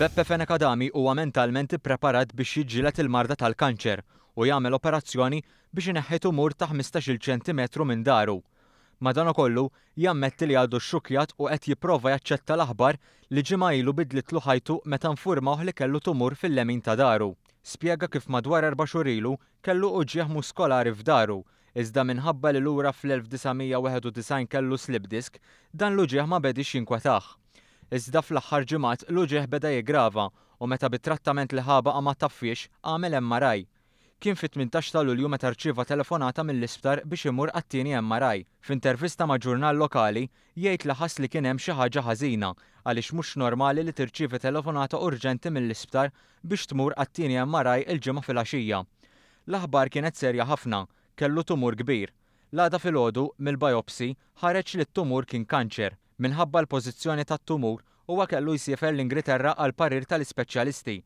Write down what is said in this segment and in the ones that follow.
Beppe Fenech Adami huwa mentalment ippreparat biex jiġġieled il-marda tal-kanċer u jagħmel operazzjoni biex ineħħi tumur ta' 15-il ċentimetru minn daru. Madankollu, jammetti li għadu xxukkjat u qed jipprova jaċċetta l-aħbar li ġimgħa ilu bidlitlu ħajtu meta nfurmawh li kellu tumur fil-lemin ta' daru. Spjega kif madwar erba' xhur ilu kellu uġigħ muskolari f'daru, iżda minħabba li lura fl-1991 kellu slip disc, dan l-uġigħ ma bediex jinkwetah. Iżda fl-aħħar ġimgħat l-uġigħ beda jiggrava u meta bit-trattament li ħa baqa' ma taffiex, għamel MRI. Kien fit-18 ta' Lulju meta rċieva telefonata mill-isptar biex imur għat-tieni MRI. F'intervista ma' ġurnal lokali, jgħid li ħass li kien hemm xi ħaġa ħażina għaliex mhux normali li tirċievi telefonata urġenti mill-isptar biex tmur għat-tieni MRI il-Ġimgħa filgħaxija. L-aħbar kienet serja ħafna, kellu tumur kbir. L-għada filgħodu, mill-biopsy, ħareġ li t-tumur kien kanċer. Minħabba l-pożizzjoni tat-tumur, huwa kellu jsiefer l-Ingilterra għal parir tal-ispeċjalisti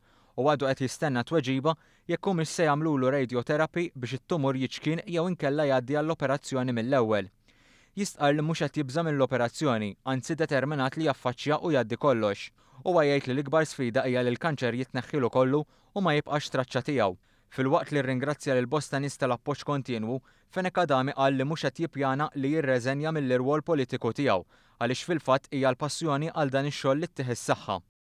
u għadu qed jistenna tweġiba jekk humiex se jagħmlulu radiotherapy biex it-tumur jiċkien jew inkella jgħaddi għall-operazzjoni mill-ewwel. Jistqarr li mhux qed jibża' mill-operazzjoni, anzi determinat li jaffaċċja u jgħaddi kollox. Huwa jgħid li l-ikbar sfida hija li l-kanċer jitneħħilu kollu u ma jibqax traċċa tiegħu. Filwaqt li rringrazzja lil bosta nies tal-appoġġ kontinwu, Fenech Adami qal li mhux qed jippjana li jirreżenja mill-irwol politiku tiegħu għaliex fil-fatt hija l-passjoni għal dan ix-xogħol li ttih is-saħħa.